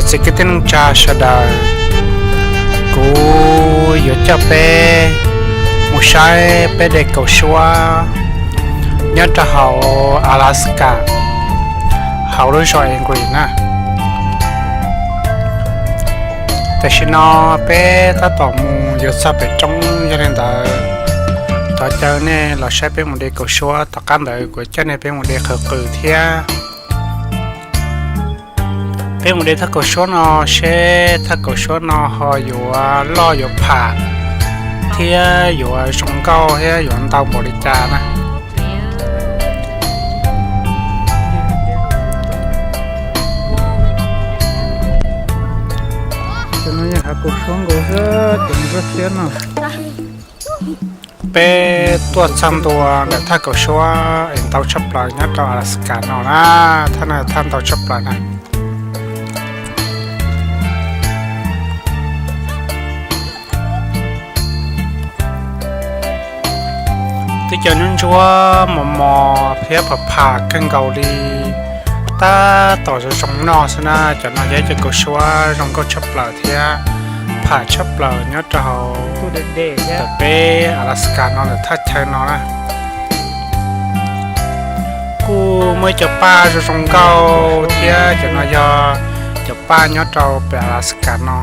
Txiv kwv tij neej tsa sawv daws, kuv yuav coj peb mus saib peb de kaus suab nyob rau hauv Alaska, hauv lub zos Anchorage na. Tam sim no peb tab tom mus yuav txog pem roob, yog li ntawd thov caw nej los saib peb mus de kaus suab, tom qab ntawd kuv coj nej peb mus de qhawv qws thiab. Peb mus de thaj kaus suab no seb thaj kaus suab no ho yuav loj yuav pham thiab yuav zoo nkauj thiab yuav ntau npaum li cas na. Cov no yog hav kaus suab nkaus xwb, cov nruab xiab no. Peb tuaj txog ntua ntawm thaj kaus suab es ntau tshaj plaws nyob rau Alaska no na, thaj no thaj ntau tshaj plaws na. Twb cov ntsuab ntsuab mos mos thiab pham pham kawg nkaus li, tab tom zoo zoo noj xwb na. Cov no yog cov kaus suab zoo nkauj tshaj plaws thiab pham tshaj plaws nyob rau hauv ntawm peb Alaska no ntawm thaj chaw no na. Kuj muaj ib co paj zoo zoo nkauj thiab, cov no yog cov paj nyob rau pem Alaska no.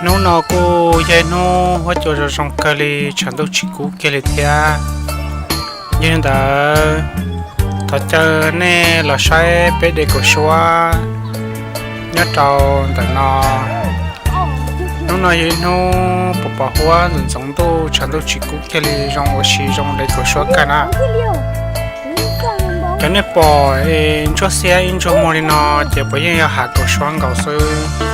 Hnub no kuj yog ib hnub huab cua zoo zoo kawg li, tshav ntuj tsis kub kiag li thiab. Yog li ntawd thov caw nej los saib peb de kaus suab nyob rau ntawm no. Hnub no yog ib hnub pos pos huab ntxoov ntxoov ntuj, tshav ntuj tsis kub kiag li, zoo ua si zoo de kaus suab kawg na. Cov nej pom ntsuab xiab ib ntsuag muag li no ces puav yeej yog hav kaus suab nkaus xwb.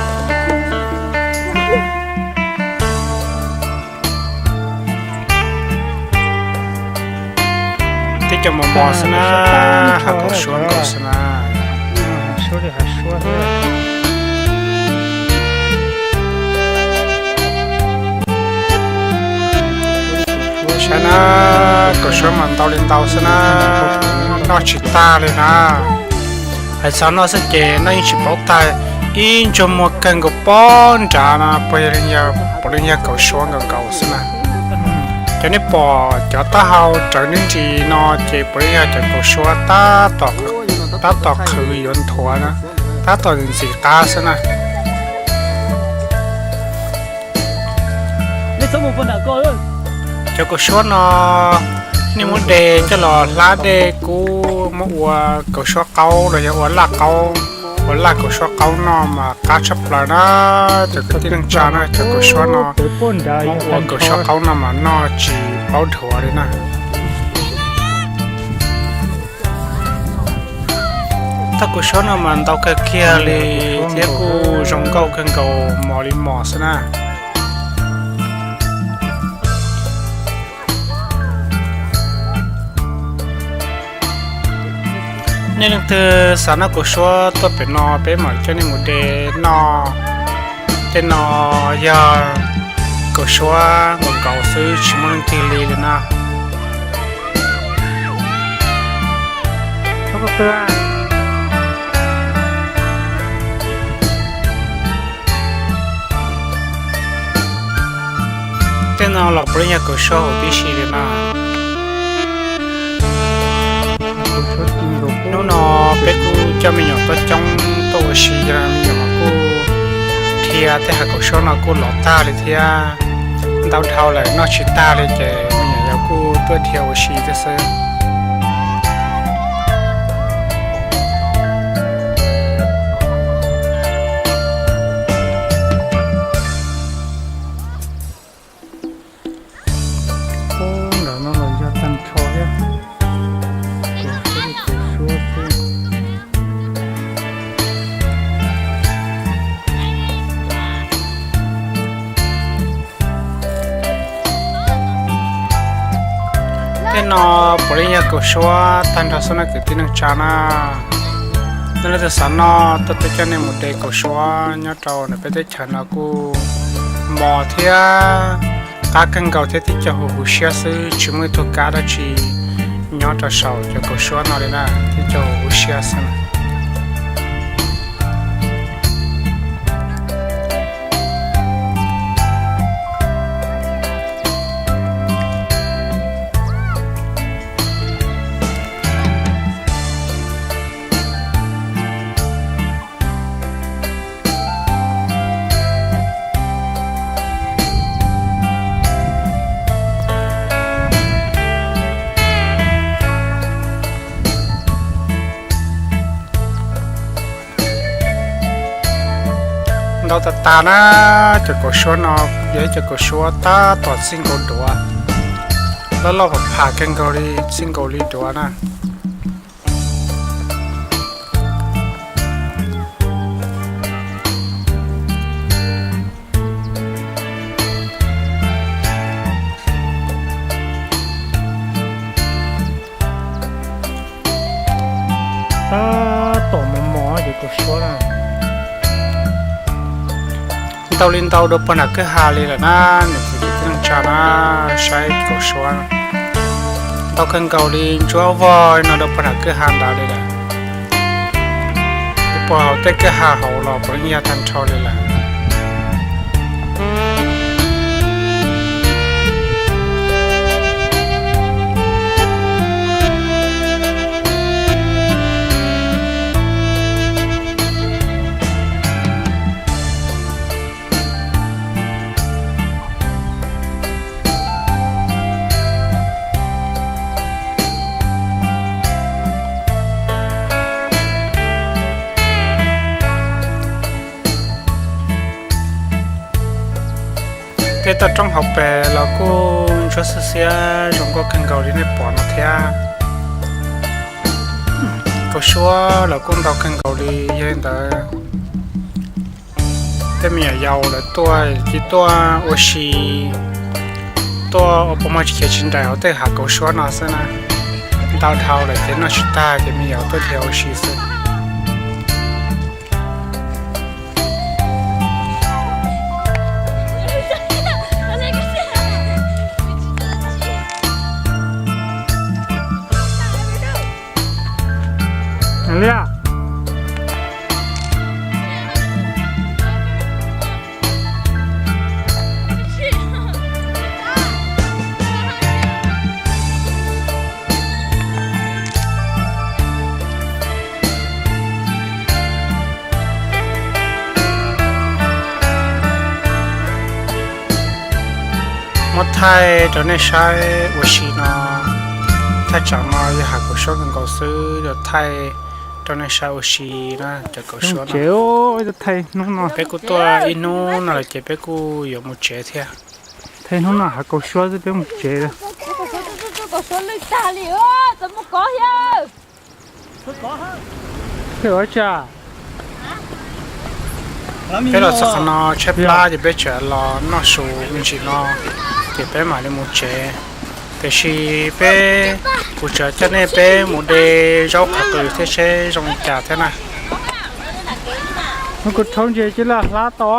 Tib co mos mos xwb na, hav kaus suab nkaus xwb na. Saib na, kaus suab mas ntau li ntau xwb na, noj tsis tag li na. Hais txog noj xwb ces noj yeej tsis paub tag, ib ntsuag muag kawg nkaus pob nrad no puav leej yog kaus suab nkaus nkaus xwb na. Cov nej pom cov taub hau rawv nib nris no ces puav leej yog cov kaus suab tab tom qhwv yuav nthuav na, tab tom ntxim qab xwb na. Cov kaus suab no nej muab de coj los hlab dej kub muab ua kaus suab qaub los yog ua laj qaub, ua laj kaus suab qaub noj mas qab tshaj plaws na. Cov kwv tij neej tsa na, cov kaus suab no muab ua kaus suab qaub noj mas noj tsis paub dhuav li na. Thaj kaus suab no mas ntau kawg kiag li thiab kuj zoo nkauj kawg nkaus mos li mos xwb na. Nej leej twg xav noj kaus suab tuaj pem no peb mam coj nej mus de noj. Tej no yog kaus suab nkaus nkaus xwb tsis muaj leej twg li li na. Tej no los puav leej yog kaus suab huv tib si li na. Hnub no peb kuj coj me nyuam tuaj coob tuaj ua si, yog me nyuam mas kuj dhia tej hav kaus suab no kuj lov tag li thiab. Ntau dhau lawm noj tsis tag li ces me nyuam yaus kuj tuaj dhia ua si thiab xwb. Ntawm no los yog tag nrho thiab. Tej no puav leej yog kaus suab tag nrho xwb na kwv tij neej tsa na. Nej leej twg xav noj tuaj peb coj nej mus de kaus suab nyob rau ntawm peb teb chaws no kuj mos thiab Qab kawg nkaus thiab tib co huv huv siab xwb, tsis muaj ib tug kab dab tsi nyob rau saum cov kaus suab no li na, tib co huv huv siab xwb. Ntau tas tas na, cov kaus suab no yog ib cov kaus suab tab tom txij nkaus duav, loj loj pham pham kawg nkaus li, txij nkaus li duav na. Tab tom mos mos cov kaus suab na. Ntau li ntau dua puag nram kwj ha li lawm na, niam txiv kwv tij neej tsa na, saib kaus suab. Ntau kawg nkaus li, ntsuab vog no dua puag nram kwj ha ntawd li lawm. Puag hauv tej kwj ha hauv los puav leej yog tag nrho li lawm. Tej toj roob hauv pes los kuj ntsuab xiab xiab zoo nkauj kawg nkaus li nej pom no thiab. Kaus suab los kuj ntau kawg nkaus li, yog li ntawd tej me nyuam yaus lawv tuaj ces tuaj ua si, tuaj ua puas muag tsis khiav tsis nraim hauv tej hav kaus suab no xwb na. Ntau dhau lawm ces noj tsis tag ces me nyuam tuaj dhia ua si xwb. Muab thaij rau nej saib ua si no, thaj tsam no yog hav kaus suab kawg nkaus xwb, yog thaij rau nej saib ua si na cov kaus suab no. Peb kuj tuaj ib hnub no lawm ces peb kuj yuav mus tsev thiab. Thaij hnub no hav kaus suab xwb peb mus tsev lawm. Peb los txog qhov no tshaib plab ces peb tseem los noj su me ntsis no, ces peb mam li mus tsev. Tiam sis peb, kuv tseem coj nej peb mus de zaub qhov qws thiab seb zoo li cas thiab na. Hnub kuv rhaub ntses cia li hlab tau.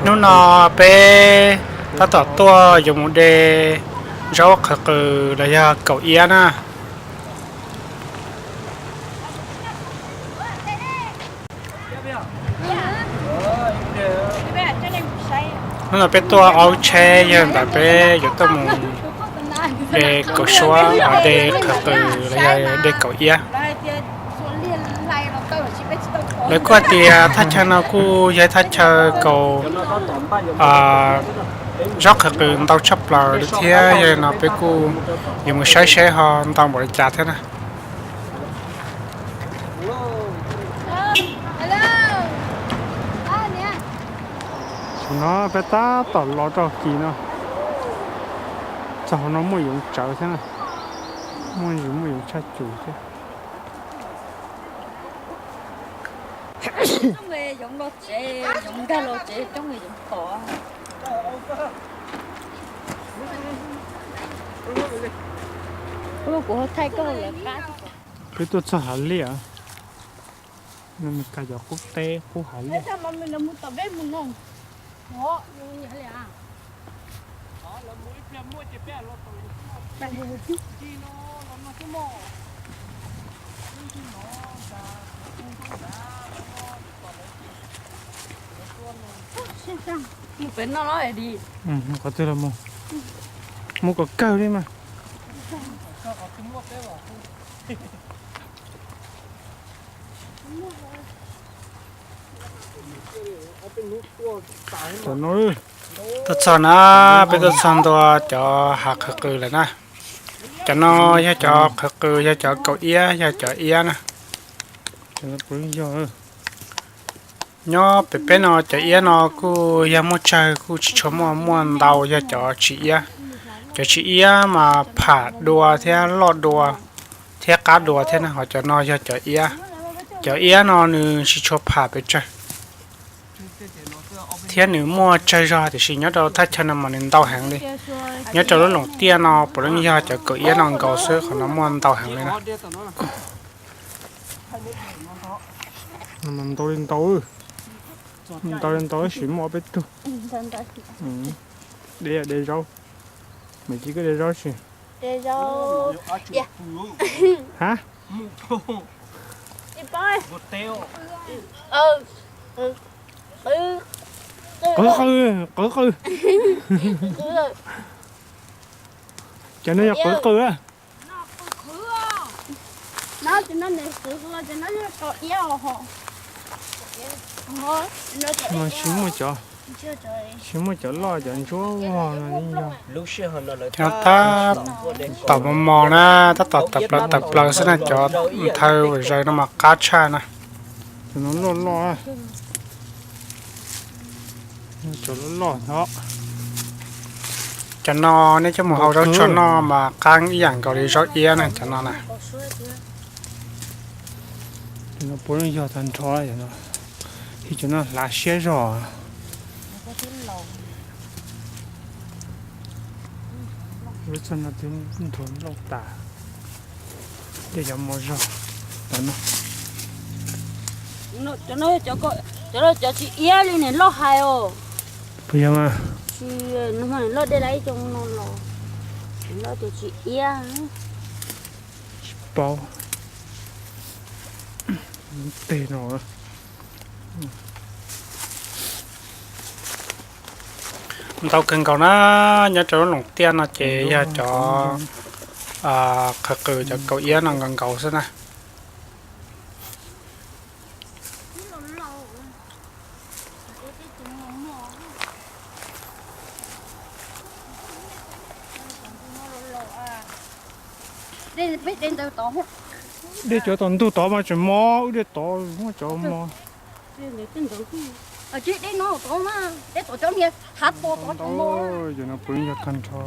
Hnub no peb tab tom tuaj yuav mus de zaub qhov qws los yog kaum iab na. Hnub no peb tuaj aub tsheb yog ntawm peb yuav tuaj mus de kaum suab, de qhov qws los yog de kaum iab. Lawv kuj hais tias thaj chaw no kuj yog thaj chaw kaus zaub qhov qws ntau tshaj plaws li thiab, yog li no peb kuj yuav mus saib seb ho ntau npaum li cas thiab na. Tam no peb tab tom los rau kis no, txog hauv no muaj yoov tsawv thiab na, muaj ntsis muaj yoov tshaj cum thiab. Peb tuaj txog hav liaj. Nws mus kag cov qub teb qub hav liaj. Mus pem no los di. Mus qhov twg los mus. Mus kom kawg li mas. Cov no, tuaj txog na, peb tuaj txog ntua cov hav qhwv qws lawm na. Cov no yog cov qhwv qws, yog cov kaus iab, yog cov iab na. Nyob pem peb no cov iab no kuj yog muaj tsawg, kuj tsis tshua muaj, muaj ntau yog cov tsis iab. Cov tsis iab mas pham dua thiab loj dua thiab qab dua thiab na, ho cov no yog cov iab. Cov iab no nws tsis tshua pham pes tsawg thiab nws muaj tsawg zog, tiam sis nyob rau thaj chaw no mas nws ntau heev li. Nyob rau lub loos tiaj no puav leej yog cov kaus iab no nkaus xwb, qhov no muaj ntau heev li na. Ntau li ntau, ntau li ntau tab sis muaj ob peb tug. De, de zaub. Maiv Ci koj de zaub tsis? Hab? Qwv qw, qwv qw. Cov no yog qwv qw. Tsis muaj cov, tsis muaj cov loj cov ntsuab vog no li yog. Cov no tab tom mos mos na, tab tom tawm plaws tawm plaws xwb na, cov nthaw zaws no mas qab tshaj na. Cov no loj loj, cov loj loj no. Cov no nej coj mus hau zaub tsuag noj mas qab ib yam nkaus li zaub iab na cov no na. Cov no puav leej yog tag nrho, cov no hlav siab zog. Lub txoj no twb nrog nplooj tas. Dej cov mos zog no. Cov no, cov tsis iab li nws loj hais os. Puas yog mas? Tsis, nws loj dej la ib co no los, loj cov tsis iab. Tsis paub. Tej no. Ntau kawg nkaus na, nyob rau lub loos tiaj no ces yog cov qhwv qws, cov kaus iab no nkaus nkaus xwb na. Dej cov tom ntug tod mas tseem mos, wb dej tod muab cov mos. Cov no puav leej yog tag nrho.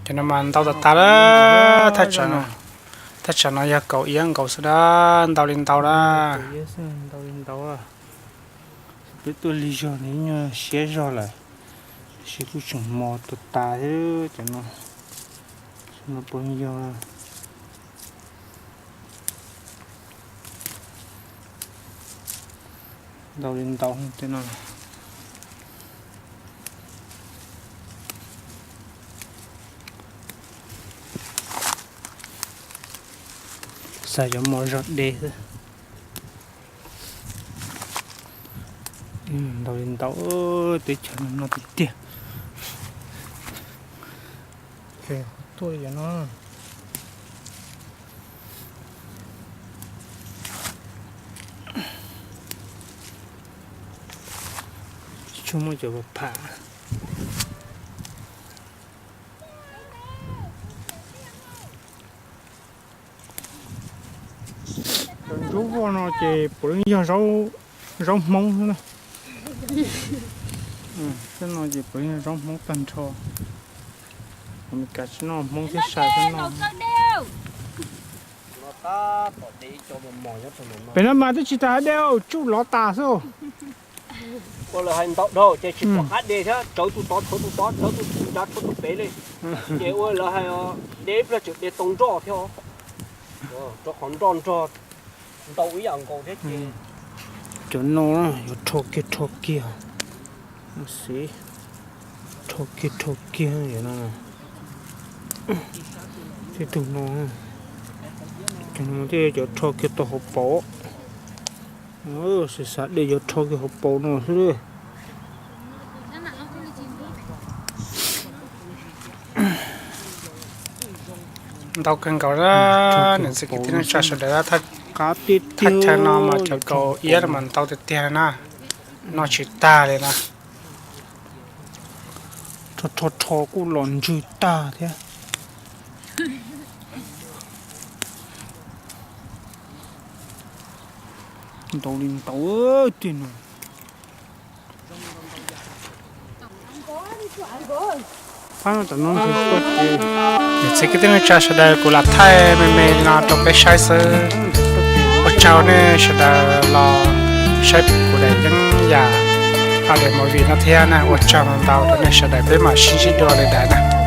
Cov no mas ntau tas tas lawm, thaj tsam no. Thaj tsam no yog kaus iab nkaus xwb dab, ntau li ntau dab. Ntau li ntau. Peb tuaj lig zog nws nyuag siab zog lawm, tab sis kuj tseem mos tas tas thiab cov no. Cov no puav leej yog ntau li ntau tej no. Xav cov mos zog de xwb. Ntau li ntau, teb chaws no no tiag tiag. Tuaj li no. Tsis tshua muaj cov pham. Cov ntsuab vog no ces puav leej yog zaub Hmoob xwb na. Tej no ces puav leej yog zaub Hmoob tag nrho. Amelikas tsis noj, Hmoob thiab sai thiab noj. Pem no mas twb tsis tas dej, tsuj lov tas xwb. Ua lawv hais ntau dhau ces tsis pom qab de thiab, tsawv tus tod tshuav tus tod, tsawv tus tod tshuav tus pem li. Ces ua lawv hais de ib pliag tseem de tau nroj thiab. Rau qhov nroj nrog ntau ib yam nkaus thiab ces. Cov no yuav rho kiag rho kiag, xwb, rho kiag rho kiag no. Tej tug no, cov no thiaj cov rho kiag tau hauv paus. Xav xav de cov rho kiag hauv paus no xwb. Ntau kawg nkaus, niam txiv kwv tij neej tsa sawv daws, thaj chaw no mas cov kaus iab mas ntau tiag tiag na, noj tsis tag li na. Rho rho rho kuj los ntsws tag thiab. Ntau li ntau tiag no. Niam txiv kwv tij neej tsa sawv daws, kuv lam thaij me me li no rau peb saib xwb. Ua tsaug nej sawv daws los saib kuv daim yeeb yam, daim movie no thiab na. Ua tsaug ntau rau nej sawv daws, peb mam sib ntsib dua lwm daim na.